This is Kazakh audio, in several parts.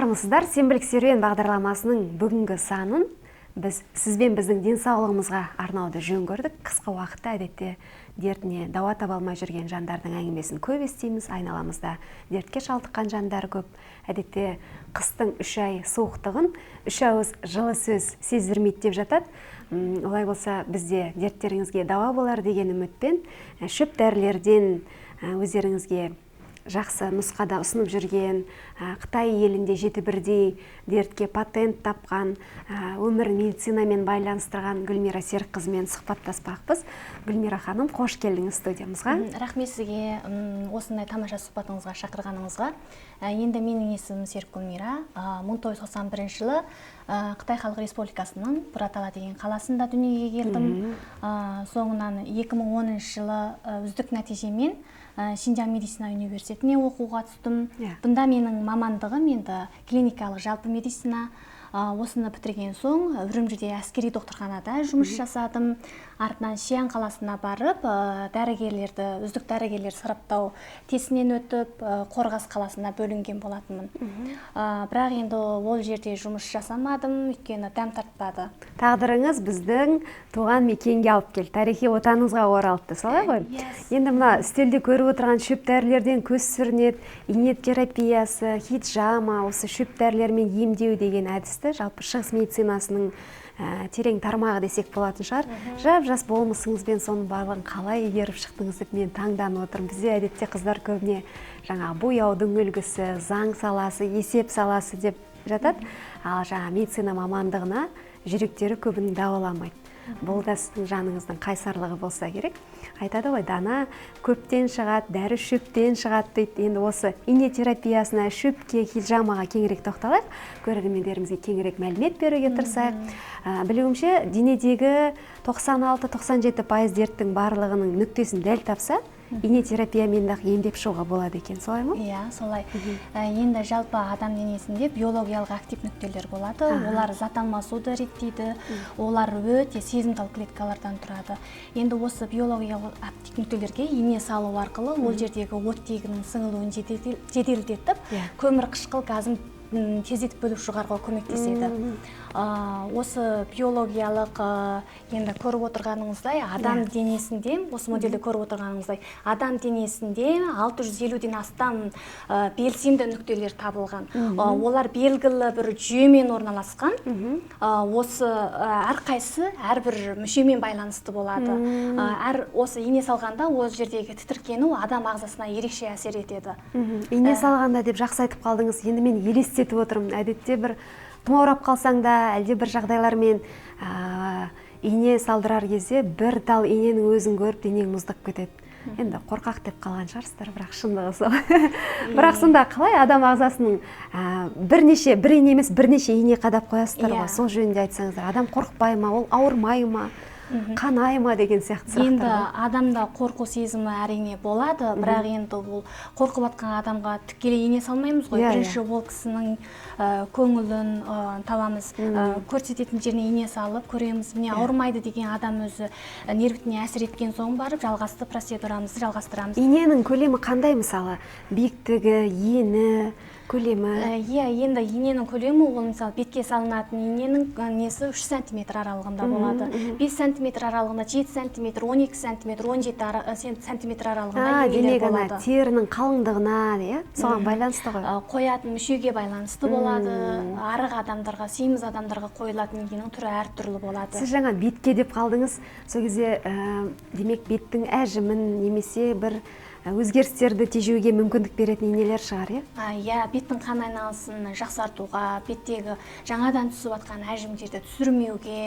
Армысыздар, сенбілік серуен бағдарламасының бүгінгі санын біз сізбен біздің денсаулығымызға арнауды жөн көрдік. Қысқы уақытта әдетте дертіне дауа таба алмай жүрген жандардың әңгімесін көп естиміз. Айналамызда дертке шалдыққан жандар көп. Әдетте қыстың 3 ай суықтығын 3 ауыз жылы сөз сездірмейді деп жатады. Олай болса, бізде дерттеріңізге дауа болар деген үмітпен шөп дәрілерден өздеріңізге жақсы нұсқада ұсынып жүрген, Қытай елінде 7 бірдей дертке патент тапқан, өмірін медицинамен байланыстырған Гүлмира Серікқызымен сұхбаттаспақпыз. Гүлмира ханым, қош келдіңіз студиямызға. Рахмет сізге, осындай тамаша сұхбатыңызға шақырғаныңызға. Енді менің есімім Серік Гүлмира. 1991 жылы Қытай Халық Республикасының Бұратала деген қаласында дүниеге келдім. Соңынан 2010 жылы үздік нәтижемен Шинжаң медицина университетіне оқуға түстім. Бұнда менің мамандығым енді клиникалық жалпы медицина. Осыны бітірген соң Үрімжіде әскери докторханада жұмыс жасадым. Артынан Шиан қаласына барып, дәрігерлерді, үздік дәрігерлер сараптау тестінен өтіп, Қорғас қаласына бөлінген болатынмын. Бірақ енді ол жерде жұмыс жасамадым, өйткені дәм тартпады. Тағдырыңыз біздің туған мекенге алып келді, тарихи отаныңызға оралтты, солай ғой? Енді мына үстелде көріп отырған шөп дәрілерден көз сүрінеді, ине терапиясы, хиджама, осы шөп дәрілермен емдеу деген әдісті жалпы шығыс медицинасының терең тармағы десек болатын шығар. Жап-жас болмысыңызбен соның барлығын қалай игеріп шықтыңыз деп мен таңданып отырмын. Бізде әдетте қыздар көбіне жаңа бояудың үлгісі, заң саласы, есеп саласы деп жатады. Ал жаңа медицина мамандығына жүректері көбінің дауаламайды. Бұл да сіздің жаныңыздың қайсарлығы болса керек. Айтады ғой, дана көптен шығады, дәрі шөптен шығады дейді. Енді осы ине терапиясына, шөпке, хиджамаға кеңірек тоқталайық. Көрермендерімізге кеңірек мәлімет беруге тырысайық. Білуімше, денедегі 96-97% дерттің барлығының нүктесін дәл тапса, ине терапиямен ақ емдеп шығуға болады екен, солай ма? Иә, солай. Енді жалпы адам денесінде биологиялық актив нүктелер болады. Олар зат алмасуды реттейді, олар өте сезімтал клеткалардан тұрады. Енді осы биологиялық актив нүктелерге ине салу арқылы ол жердегі оттегінің сіңілуін жеделдетіп, көмір қышқыл газын тездетіп бөліп шығаруға көмектеседі. Осы биологиялық, енді көріп отырғаныңыздай, адам денесінде, осы модельде көріп отырғаныңыздай, адам денесінде 650-ден астам белсенді нүктелер табылған. Олар белгілі бір жүйемен орналасқан. Осы әрқайсысы әрбір мүшемен байланысты болады. Әр осы ине салғанда ол жердегі тітіркену адам ағзасына ерекше әсер етеді. Ине салғанда деп жақсы айтып қалдыңыз. Енді мен елестетіп отырмын. Әдетте бір тұмаурап қалсаң да, әлде бір жағдайлармен ине салдырар кезде бір тал иненің өзін көріп денең мұздап кетеді. Енді қорқақ деп қалған шығарсыздар, бірақ шындығы сол. Бірақ сонда қалай адам ағзасының, бірнеше, бір ине емес, бірнеше ине қадап қоясыздар ғой? Сол жөнінде айтсаңыздар, адам қорықпай ма, ол ауырмай ма, қанай ма деген сияқты сұрақтар Енді бар. адамда қорқу сезімі әрине болады, бірақ енді ол қорқып жатқан адамға тікелей ине салмаймыз ғой. Бірінші ол кісінің көңілін табамыз, көрсететін жеріне ине салып көреміз. Міне, ауырмайды деген адам өзі нервіне әсер еткен соң барып жалғасты процедурамызды жалғастырамыз. Иненің көлемі қандай мысалы? Биіктігі, ені, көлемі? Иә, енді иненің көлемі ол мысалы бетке салынатын иненің несі 3 сантиметр аралығында болады. 5 сантиметр аралығында, 7 сантиметр, 12 сантиметр, 17 сантиметр аралығында инелер Демек, ана болады. терінің қалыңдығына, иә, соған байланысты ғой. Қоятын мүшеге байланысты болады. Арық адамдарға, семіз адамдарға қойылатын иненің түрі әртүрлі болады. Сіз жаңа бетке деп қалдыңыз. Сол кезде демек беттің әжімін немесе бір өзгерістерді тежеуге мүмкіндік беретін инелер шығар, иә? Иә, беттің қан айналысын жақсартуға, беттегі жаңадан түсіп жатқан әжімдерді түсірмеуге,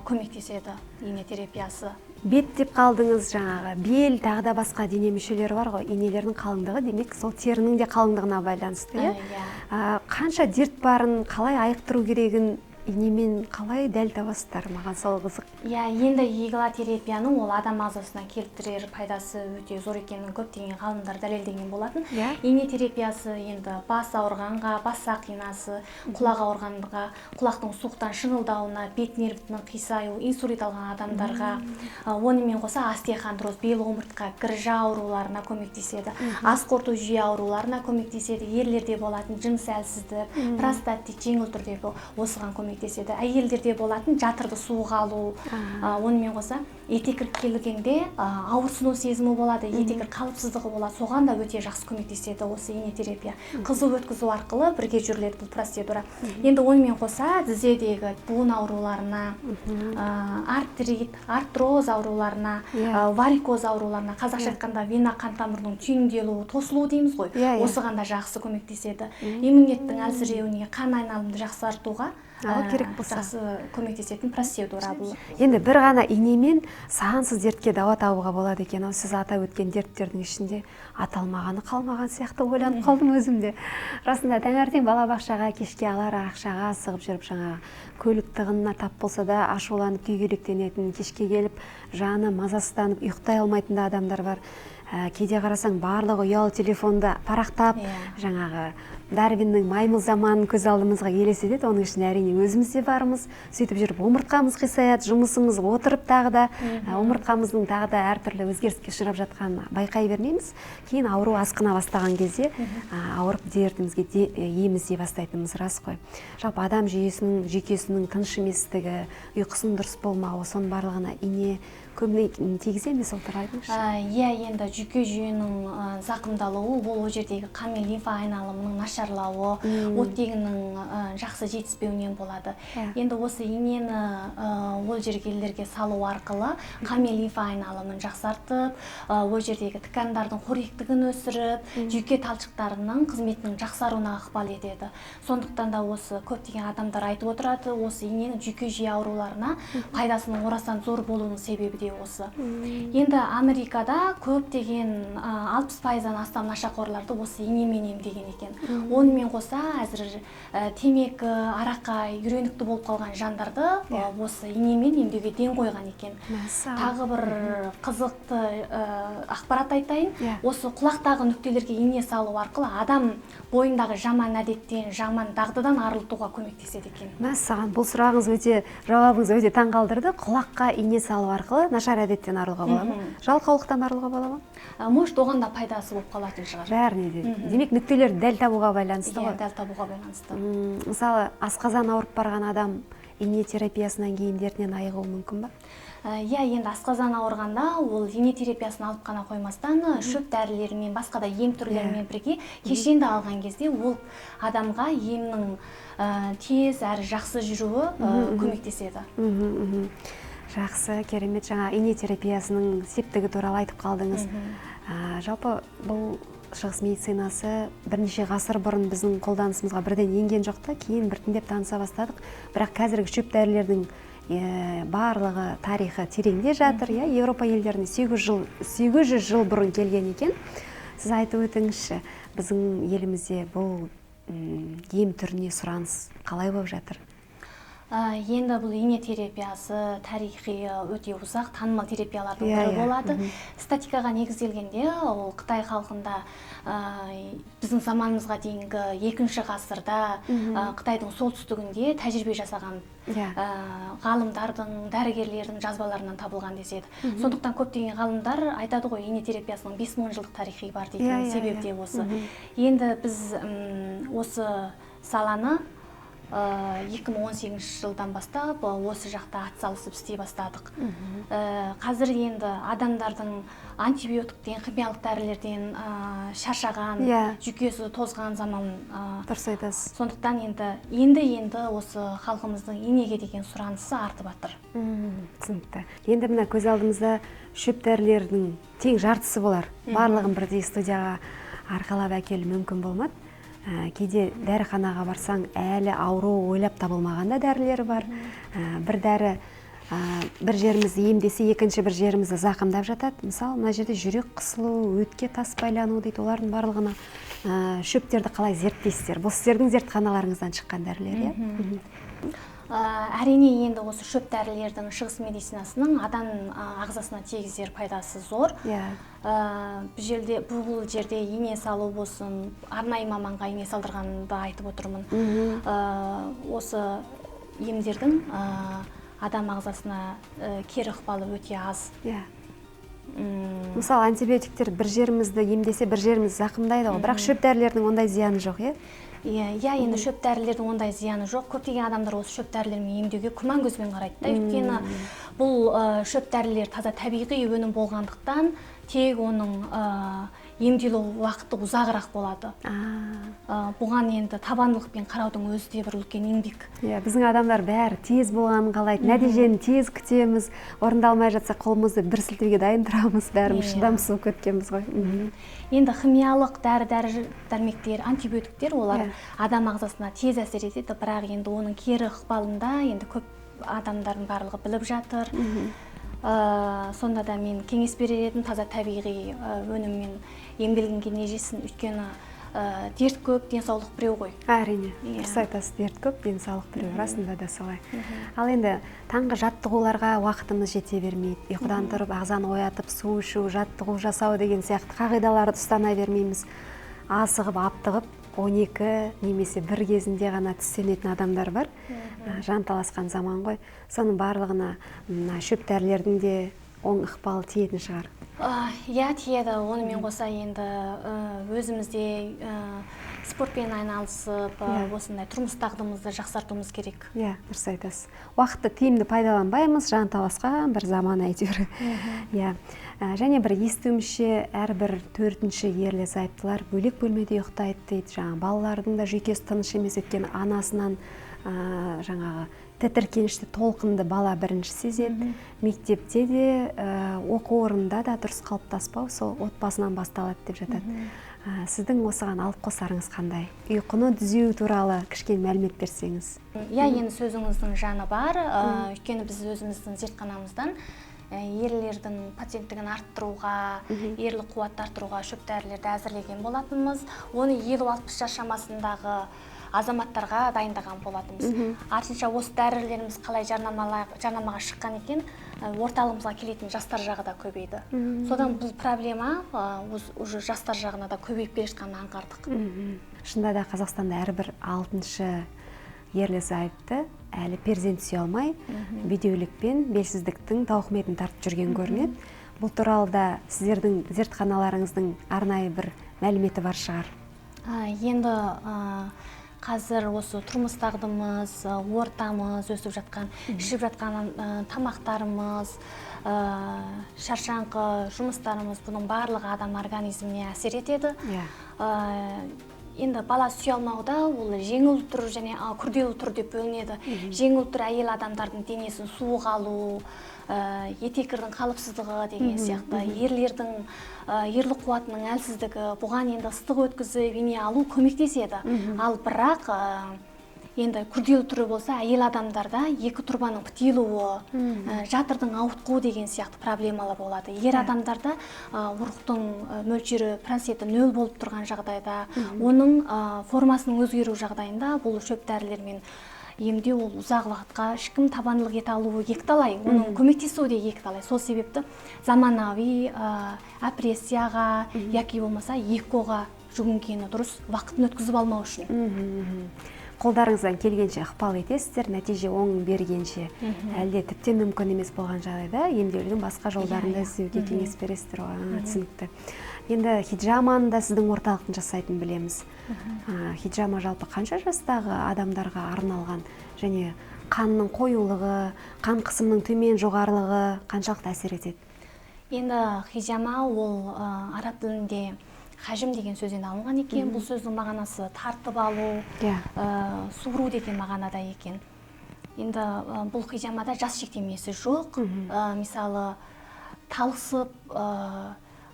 көмектеседі ине терапиясы. Бет деп қалдыңыз, жаңағы бел, тағы да басқа дене мүшелері бар ғой, инелердің қалыңдығы, демек сол терінің де қалыңдығына байланысты, иә? Иә. Қанша дерт барын, қалай айықтыру керегін Инемен қалай дәл табасыздар? Маған сол қызық. Иә, енді иглотерапияның ол адам ағзасына келтірер пайдасы өте зор екенін көптеген ғалымдар дәлелдеген болатын. Ине терапиясы енді бас ауырғанға, бас сақинасы, құлақ ауырғанға, құлақтың суықтан шыңылдауына, бет нервінің қисаюы, инсульт алған адамдарға, онымен қоса остеохондроз, бел омыртқа, грыжа ауруларына көмектеседі, ас қорыту жүйе ауруларына көмектеседі, ерлерде болатын жыныс әлсіздік, простатит жеңіл түрдегі осыған көмектеседі, әйелдерде болатын жатырды суық алу, онымен қоса етеккір келгенде ауырсыну сезімі болады, етеккір қалыпсыздығы болады, соған да өте жақсы көмектеседі осы ине терапия. Қызу өткізу арқылы бірге жүріледі бұл процедура. Енді онымен қоса тізедегі буын ауруларына, артрит, артроз ауруларына, варикоз ауруларына, қазақша айтқанда вена қан тамырының түйінделуі, тосылуы дейміз ғой, осыған да жақсы көмектеседі. Иммунитеттің әлсіреуіне, қан айналымды жақсартуға керек болса жақсы көмектесетін процедура бұл. Енді бір ғана инемен сансыз дертке дауа табуға болады екен. Сіз атап өткен дерттердің ішінде аталмағаны қалмаған сияқты ойланып қалдым өзім де. Расында таңертең балабақшаға, кешке алар ақшаға асығып жүріп, жаңағы көлік тығынына тап болса да ашуланып күйгелектенетін, кешке келіп жаны мазасызданып ұйықтай алмайтын да адамдар бар. Кейде қарасаң барлығы ұялы телефонда парақтап, жаңағы Дарвиннің маймыл заманын көз алдымызға елестетеді. Оның ішінде әрине өзіміз де бармыз. Сөйтіп жүріп омыртқамыз қисаяды, жұмысымыз отырып тағы да, омыртқамыздың тағы да әртүрлі өзгеріске ұшырап жатқанын байқай бермейміз. Кейін ауру асқына бастаған кезде ауырып дертімізге ем іздей бастайтынымыз рас қой. Жалпы адам жүйесінің, жүйкесінің тыныш еместігі, ұйқысының дұрыс болмауы, соның барлығына ине көбіне тигізе ме, сол туралы айтыңызшы. Иә, енді жүйке жүйенің зақымдалуы, ол жердегі қан мен лимфа айналымының нашарлауы, оттегінің жақсы жетіспеуінен болады. Енді осы инені ол жергелерге салу арқылы қан мен лимфа айналымын жақсартып, ол жердегі ткандардың қоректігін өсіріп, жүйке талшықтарының қызметінің жақсаруына ықпал етеді. Сондықтан да осы көптеген адамдар айтып отырады, осы иненің жүйке жүйе ауруларына пайдасының орасан зор болуының себебі де осы. Енді Америкада көптеген 60%-дан астам нашақорларды осы инемен емдеген екен. Онымен қоса әзір темекі, араққа үйренікті болып қалған жандарды осы инемен емдеуге ден қойған екен. Тағы бір қызықты ақпарат айтайын. Осы құлақтағы нүктелерге ине салу арқылы адам бойындағы жаман әдеттен, жаман дағдыдан арылтуға көмектеседі екен. Мәссаған, бұл сұрағыңыз өте, жауабыңыз өте таңғалдырды. Құлаққа ине салу арқылы нашар әдеттен арылуға бола ма? Жалқаулықтан арылуға бола ма? Может, оған да пайдасы болып қалатын шығар. Бәріне де. Демек, нүктелерді дәл табуға байланысты ғой. Дәл табуға байланысты. Мысалы, асқазан ауырып барған адам ине терапиясынан кейін дертінен айығуы мүмкін ба? Иә, енді асқазан ауырғанда ол ине терапиясын алып қана қоймастан, шөп дәрілерімен, басқа да ем түрлерімен бірге кешенді алған кезде ол адамға емнің тез әрі жақсы жүруі көмектеседі. Жақсы, керемет. Жаңа ине терапиясының септігі туралы айтып қалдыңыз. Жалпы бұл шығыс медицинасы бірнеше ғасыр бұрын біздің қолданысымызға бірден енген жоқ та, кейін біртіндеп таныса бастадық. Бірақ қазіргі шөп дәрілердің барлығы тарихы тереңде жатыр. Еуропа елдеріне 800 жыл бұрын келген екен. Сіз айтып өтіңізші, біздің елімізде бұл ем түріне сұраныс қалай болып жатыр? Енді бұл ине терапиясы тарихи өте ұзақ, танымал терапиялардың бірі болады. Статикаға негізделгенде, ол Қытай халқында біздің заманымызға дейінгі 2-ші ғасырда Қытайдың солтүстігінде тәжірибе жасаған ғалымдардың, дәрігерлердің жазбаларынан табылған деседі. Сондықтан көптеген ғалымдар айтады ғой, ине терапиясының 5000 жылдық тарихи бар дейтін себебі де осы. Енді біз осы саланы 2018 жылдан бастап осы жақта атсалысып істей бастадық. Қазір енді адамдардың антибиотиктен, химиялық дәрілерден шаршаған, жүйкесі тозған заман. Дұрыс айтасыз. Сондықтан енді осы халқымыздың инеге деген сұранысы артып жатыр. Түсінікті. Енді мына көз алдымызда шөп дәрілердің тең жартысы болар. Барлығын бірдей студияға арқалап әкелу мүмкін болмады. Кейде дәріханаға барсаң, әлі ауру ойлап табылмаған да дәрілер бар. Бір дәрі бір жерімізді емдесе, екінші бір жерімізді зақымдап жатады. Мысалы, мына жерде жүрек қысылу, өтке тас байлану дейді. Олардың барлығына шөптерді қалай зерттейсіздер? Бұл сіздердің зертханаларыңыздан шыққан дәрілер, иә? Әрине, енді осы шөп дәрілердің шығыс медицинасының адам ағзасына тигізер пайдасы зор. Бұл жерде ине салу болсын, арнайы маманға ине салдырғанды айтып отырмын. Осы емдердің адам ағзасына кері ықпалы өте аз. Мысалы, антибиотиктер бір жерімізді емдесе, бір жерімізді зақымдайды ғой, бірақ шөп дәрілердің ондай зияны жоқ, иә? Иә, енді шөп дәрілердің ондай зияны жоқ. Көптеген адамдар осы шөп дәрілермен емдеуге күмән көзбен қарайды да, өйткені бұл шөп дәрілер таза табиғи өнім болғандықтан, тек оның емделу уақыты ұзағырақ болады. Бұған енді табандылықпен қараудың өзі де бір үлкен еңбек. Иә, біздің адамдар бәрі тез болғанын қалайды, нәтижені тез күтеміз, орындалмай жатса қолымызды бір сілтеуге дайын тұрамыз, бәріміз шыдамсыз болып кеткенбіз ғой. Енді химиялық дәрі-дәрмектер, антибиотиктер, олар адам ағзасына тез әсер етеді, бірақ енді оның кері ықпалында енді көп адамдардың барлығы біліп жатыр. Сонда да мен кеңес берер едім, таза табиғи өніммен емделгенге не жетсін, өйткені дерт көп, денсаулық біреу ғой. Әрине, дұрыс айтасыз, дерт көп, денсаулық біреу, расында да солай. Ал енді таңғы жаттығуларға уақытымыз жете бермейді, ұйқыдан тұрып ағзаны оятып, су ішу, жаттығу жасау деген сияқты қағидаларды ұстана бермейміз. Асығып, аптығып 12 немесе 1 кезінде ғана түстенетін адамдар бар. Жанталасқан заман ғой. Соның барлығына мына шөп дәрілердің де оң ықпалы тиетін шығар. Иә, тиеді. Онымен қоса енді өзімізде спортпен айналысып, осындай тұрмыс дағдымызды жақсартуымыз керек. Иә, дұрыс айтасыз. Уақытты тиімді пайдаланбаймыз, жанталасқан бір заман әйтеуір. Иә. Және бір естуімше, әрбір 4-ші ерлі зайыптылар бөлек бөлмеде ұйықтайды дейді. Жаңа балалардың да жүйкесі тыныш емес, өйткені анасынан жаңағы тітіркенішті толқынды бала бірінші сезеді. Мектепте де, оқу орнында да дұрыс қалыптаспау сол отбасынан басталады деп жатады. Сіздің осыған алып қосарыңыз қандай? Ұйқыны түзеу туралы кішкене мәлімет берсеңіз. Иә, енді сөзіңіздің жаны бар. Өйткені біз өзіміздің зертханамыздан ерлердің патенттігін арттыруға, ерлік қуатты арттыруға шөп дәрілерді әзірлеген болатынбыз. Оны 50-60 жас шамасындағы азаматтарға дайындаған болатынбыз. Артынша осы дәрілеріміз қалай жарнамаға шыққан екен, орталығымызға келетін жастар жағы да көбейді. Содан бұл проблема уже жастар жағына да көбейіп келе жатқанын аңғардық. Шынында да Қазақстанда әрбір 6-шы ерлі зайыпты әлі перзент сүйе алмай, бедеулік пен белсіздіктің тауқыметін тартып жүрген көрінеді. Бұл туралы да сіздердің зертханаларыңыздың арнайы бір мәліметі бар шығар. Енді қазір осы тұрмыс дағдымыз, ортамыз, өсіп жатқан, ішіп жатқан тамақтарымыз, шаршаңқы жұмыстарымыз, бұның барлығы адам организміне әсер етеді. Енді бала сүйе алмауда ол жеңіл түр және күрделі түр деп бөлінеді. Жеңіл түр әйел адамдардың денесін суық алу, етеккірдің қалыпсыздығы деген сияқты, ерлердің ерлік қуатының әлсіздігі, бұған енді ыстық өткізіп ине алу көмектеседі. Ал бірақ енді күрделі түрі болса, әйел адамдарда екі тұрбаның бітелуі, жатырдың ауытқуы деген сияқты проблемалар болады. Ер адамдарда ұрықтың мөлшері проценті 0 болып тұрған жағдайда, оның формасының өзгеру жағдайында бұл шөп дәрілермен емдеу ол ұзақ уақытқа ешкім табандылық ете алуы екіталай, оның көмектесуі де екіталай. Сол себепті заманауи апрессияға яки болмаса ЭКО-ға жүгінгені дұрыс, уақытын өткізіп алмау үшін. Қолдарыңыздан келгенше ықпал етесіздер, нәтиже оң бергенше. Әлде тіптен мүмкін емес болған жағдайда емдеудің басқа жолдарын да іздеуге кеңес бересіздер ғой. Түсінікті. Енді хиджаманы да сіздің орталықтың жасайтынын білеміз. Хиджама жалпы қанша жастағы адамдарға арналған және қанның қоюлығы, қан қысымының төмен жоғарылығы қаншалықты әсер етеді? Енді хиджама ол араб тілінде хажим деген сөзден алынған екен. Бұл сөздің мағынасы тартып алу, суыру деген мағынада екен. Енді бұл хижамада жас шектемесі жоқ. Мысалы, талықсып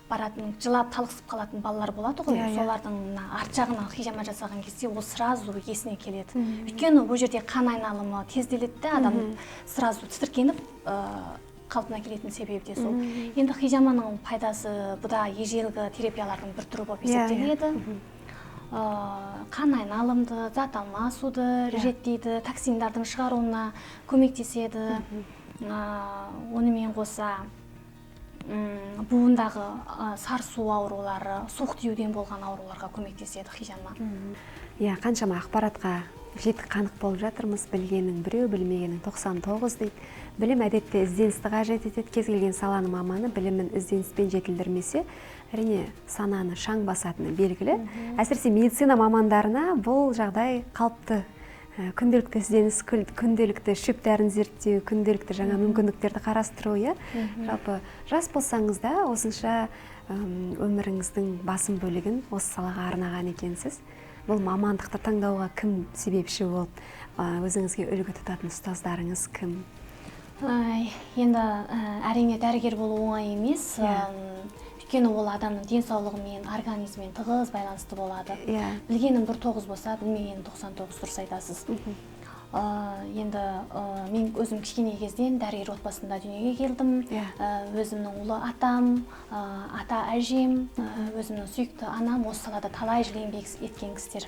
баратын, жылап талықсып қалатын балалар болады ғой. Солардың арт жағынан хижама жасаған кезде ол сразу есіне келеді. Өйткені ол жерде қан айналымы тезделеді де, адам сразу тітіркеніп қалпына келетін себебі де сол. Енді хижаманың пайдасы бұда ежелгі терапиялардың бір түрі болып есептелінеді. Қан айналымды, зат алмасуды реттейді, токсиндардың шығаруына көмектеседі. Онымен қоса буындағы сарысу аурулары, суық тиюден болған ауруларға көмектеседі хижама. Иә, қаншама ақпаратқа жетік қанық болып жатырмыз. Білгенің біреу, білмегенің 99 дейді. Білім әдетте ізденісті қажет етеді. Кез келген саланың маманы білімін ізденіспен жетілдірмесе, әрине сананы шаң басатыны белгілі. Әсіресе медицина мамандарына бұл жағдай қалыпты. Күнделікті ізденіс, күнделікті шөп дәрін зерттеу, күнделікті жаңа мүмкіндіктерді қарастыру, иә. Жалпы жас болсаңыз да осынша өміріңіздің басым бөлігін осы салаға арнаған екенсіз. Бұл мамандықты таңдауға кім себепші болды? Өзіңізге үлгі тұтатын ұстаздарыңыз кім? Енді әрине дәрігер болу оңай емес. Өйткені ол адамның денсаулығымен, организмімен тығыз байланысты болады. Білгенім бір 9 болса, білмегенім 99, дұрыс айтасыз. Енді мен өзім кішкене кезден дәрігер отбасында дүниеге келдім. Өзімнің ұлы атам, ата әжем, өзімнің сүйікті анам осы салада талай жыл еңбек еткен кісілер.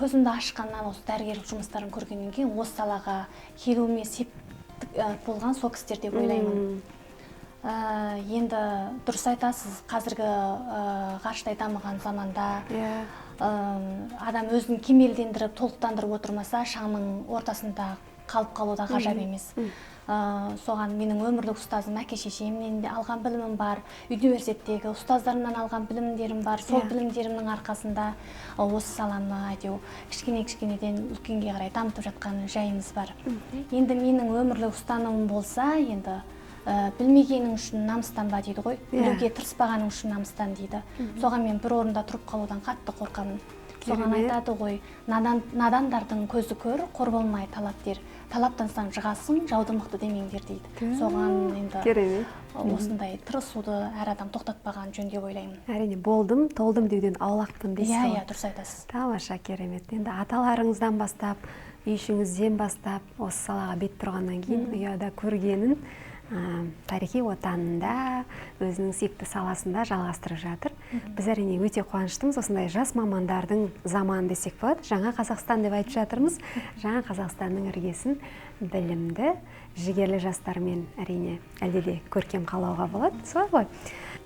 Көзімді ашқаннан осы дәрігерлік жұмыстарын көргеннен кейін осы салаға келуіме септік болған сол кісілер деп ойлаймын. Енді дұрыс айтасыз, қазіргі ғарыштай дамыған заманда адам өзін кемелдендіріп, толықтандырып отырмаса, шаңның ортасында қалып қалу да ғажап емес. Соған менің өмірлік ұстазым әке шешемнен де алған білімім бар, университеттегі ұстаздарымнан алған білімдерім бар. Сол білімдерімнің арқасында осы саланы әйтеу кішкене-кішкенеден үлкенге қарай дамытып жатқан жайымыз бар. Енді менің өмірлік ұстанымым болса, енді білмегенің үшін намыстанба дейді ғой, білуге тырыспағаның үшін намыстан дейді. Соған мен бір орында тұрып қалудан қатты қорқамын. Соған айтады ғой, надандардың көзі көр, қор болмай талап дер. Талаптансаң жығасың, жауды мықты демеңдер дейді. Соған енді осындай тырысуды әр адам тоқтатпаған жөн деп ойлаймын. Әрине, болдым, толдым деуден аулақпын дейсіз ғой. Иә, дұрыс айтасыз. Тамаша, керемет. Енді аталарыңыздан бастап, үй ішіңізден бастап, осы салаға бет бұрғаннан кейін ұяда көргенін тарихи отанында, өзінің сүйікті саласында жалғастырып жатыр. Біз әрине өте қуаныштымыз, осындай жас мамандардың заманы десек болады. Жаңа Қазақстан деп айтып жатырмыз. Жаңа Қазақстанның іргесін білімді, жігерлі жастармен әрине әлде де көркем қалауға болады. Солай ғой.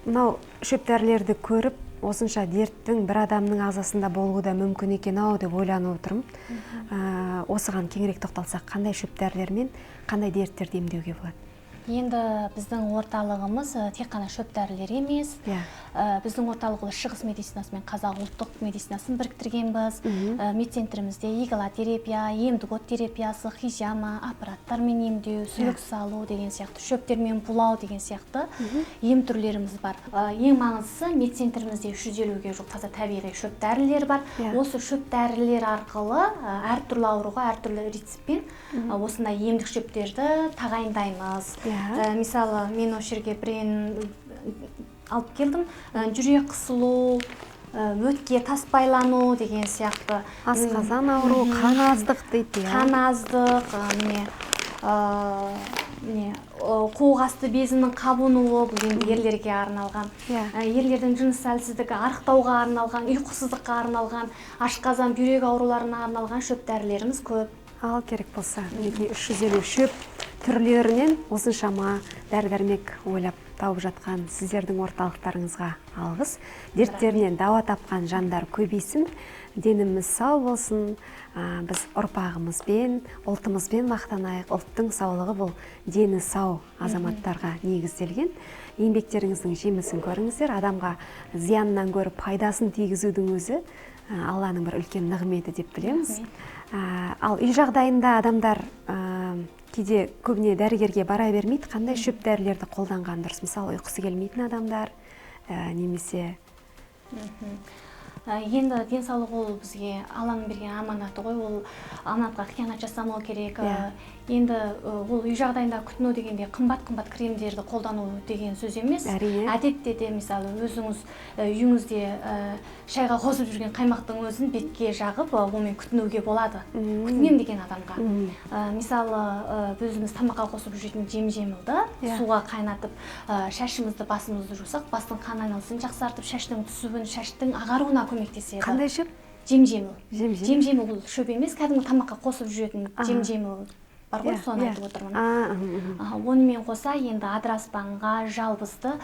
Мынау шөп дәрілерді көріп, осынша дерттің бір адамның ағзасында болуы да мүмкін екен ау деп ойланып отырмын. Осыған кеңірек тоқталсақ, қандай шөп дәрілермен қандай дерттерді емдеуге болады? Енді біздің орталығымыз тек қана шөп дәрілер емес. Біздің орталық ол шығыс медицинасы мен қазақ ұлттық медицинасын біріктіргенбіз. Медцентрімізде иглотерапия, емдік от терапиясы, хижама, аппараттармен емдеу, сүлік салу деген сияқты, шөптермен булау деген сияқты ем түрлеріміз бар. Ең маңыздысы, медцентрімізде 350-ге жуық таза табиғи шөп дәрілер бар. Осы шөп дәрілер арқылы әртүрлі ауруға әртүрлі рецептпен осындай емдік шөптерді тағайындаймыз. Мысалы, мен осы жерге бірін алып келдім. Жүрек қысылу, өтке тас байлану деген сияқты. Асқазан ауру, қан аздық дейді. Қан аздық, міне, қуық асты безінің қабынуы, бұл енді ерлерге арналған. Ерлердің жыныс әлсіздігі, арықтауға арналған, ұйқысыздыққа арналған, ашқазан, бүйрек ауруларына арналған шөп дәрілеріміз көп. Ал керек болса, мінекей 350 шөп түрлерінен осыншама дәрі-дәрмек ойлап тауып жатқан сіздердің орталықтарыңызға алғыс. Дерттерінен дауа тапқан жандар көбейсін, деніміз сау болсын, біз ұрпағымызбен, ұлтымызбен мақтанайық. Ұлттың саулығы бұл дені сау азаматтарға негізделген. Еңбектеріңіздің жемісін көріңіздер. Адамға зиянынан гөрі пайдасын тигізудің өзі Алланың бір үлкен нығметі деп білеміз. Ал үй жағдайында адамдар кейде көбіне дәрігерге бара бермейді. Қандай шөп дәрілерді қолданған дұрыс? Мысалы, ұйқысы келмейтін адамдар, немесе Енді денсаулық ол бізге Алланың берген аманаты ғой. Ол аманатқа қиянат жасамау керек. Енді ол үй жағдайында күтіну дегенде қымбат-қымбат кремдерді қолдану деген сөз емес. Әрине. Әдетте де мысалы өзіңіз үйіңізде шайға қосып жүрген қаймақтың өзін бетке жағып, онымен күтінуге болады. Күтінемін деген адамға. Мысалы, өзіміз тамаққа қосып жүретін жем-жемілді суға қайнатып, шашымызды, басымызды жусақ, бастың қан айналысын жақсартып, шаштың түсуін, шаштың ағаруына көмектеседі. Қандай шөп? Жем-жеміл. Жем-жеміл. Жем-жеміл ол шөп емес, кәдімгі тамаққа қосып жүретін жем-жеміл бар ғой, соны айтып отырмын. Онымен қоса енді адыраспанға жалбызды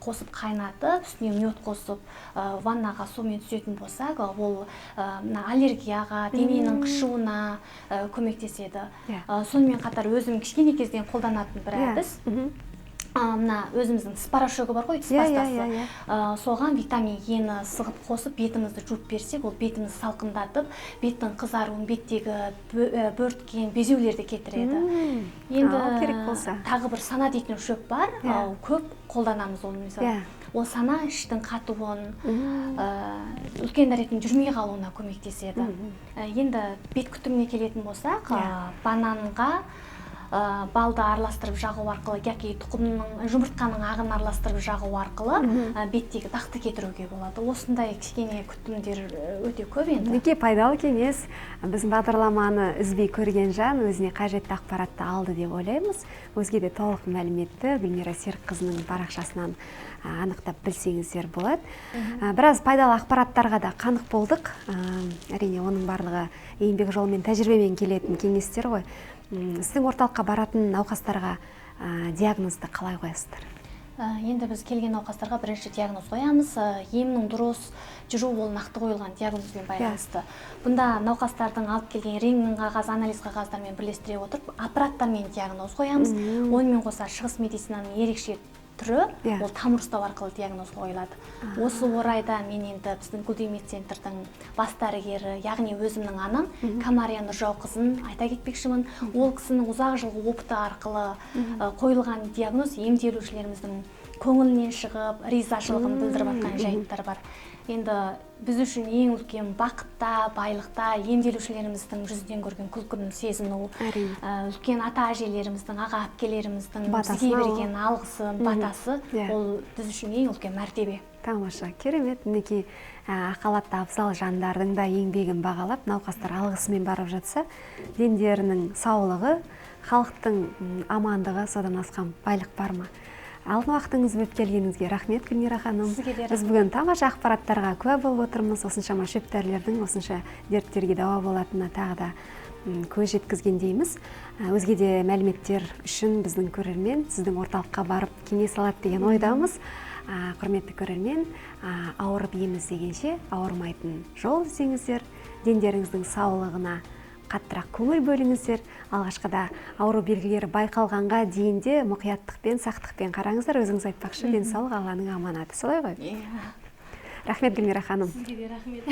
қосып қайнатып, үстіне мед қосып, ваннаға сумен түсетін болсақ, ол мына аллергияға, дененің қышуына көмектеседі. Сонымен қатар өзім кішкене кезден қолданатын бір әдіс. Мына өзіміздің тіс порошогы бар ғой, тіс пастасы. Соған витамин Е-ні сығып қосып, бетімізді жуып берсек, ол бетімізді салқындатып, беттің қызаруын, беттегі бөрткен безеулерді кетіреді. Енді керек болса. Тағы бір сана дейтін шөп бар, көп қолданамыз оны мысалы. Ол сана іштің қатуын, үлкен дәреттің жүрмей қалуына көмектеседі. Енді бет күтіміне келетін болсақ, бананға балды араластырып жағу арқылы, яки тұқымның, жұмыртқаның ағын араластырып жағу арқылы беттегі дақты кетіруге болады. Осындай кішкене күтімдер өте көп енді. Мінекей пайдалы кеңес. Біздің бағдарламаны үзбей көрген жан өзіне қажетті ақпаратты алды деп ойлаймыз. Өзге де толық мәліметті Гүлмира Серікқызының парақшасынан анықтап білсеңіздер болады. Біраз пайдалы ақпараттарға да қанық болдық. Әрине, оның барлығы еңбек жолымен, тәжірибемен келетін кеңестер ғой. Сіздің орталыққа баратын науқастарға диагнозды қалай қоясыздар? Енді біз келген науқастарға бірінші диагноз қоямыз. Емнің дұрыс жүру ол нақты қойылған диагнозбен байланысты. Бұнда науқастардың алып келген рентген қағаз, анализ қағаздармен бірлестіре отырып, аппараттармен диагноз қоямыз. Онымен қоса шығыс медицинаның ерекше түрі, ол тамыр ұстау арқылы диагноз қойылады. Осы орайда мен енді біздің Гүлдей медцентрдің бас дәрігері, яғни өзімнің анам Камария Нұржауқызын айта кетпекшімін. Ол кісінің ұзақ жылғы опыты арқылы қойылған диагноз емделушілеріміздің көңілінен шығып, ризашылығын білдіріп жатқан жайттар бар. Енді біз үшін ең үлкен бақытта, байлықта емделушілеріміздің жүзінен көрген күлкіні сезіну, үлкен ата-әжелеріміздің, аға әпкелеріміздің бізге берген алғысы, батасы, ол біз үшін ең үлкен мәртебе. Тамаша, керемет. Мінекей, ақ халатты абзал жандардың да еңбегін бағалап, науқастар алғысымен барып жатса, дендерінің саулығы, халықтың амандығы, содан асқан байлық бар ма? Алтын уақытыңызды бөліп келгеніңізге рахмет, Гүлмира ханым. Сізге де Біз рахмет. бүгін тамаша ақпараттарға куә болып отырмыз. Осыншама шөп дәрілердің осынша дерттерге дауа болатынына тағы да көз жеткізгендейміз. Өзге де мәліметтер үшін біздің көрермен сіздің орталыққа барып кеңес алады деген ойдамыз. Құрметті көрермен, ауырып ем іздегенше ауырмайтын жол іздеңіздер, дендеріңіздің саулығына қаттырақ көңіл бөліңіздер. Алғашқыда ауру белгілері байқалғанға дейін де мұқияттықпен, сақтықпен қараңыздар. Өзіңіз айтпақшы, денсаулық Алланың аманаты. Солай ғой? Иә. Рахмет, Гүлмира ханым. Сізге де рахмет.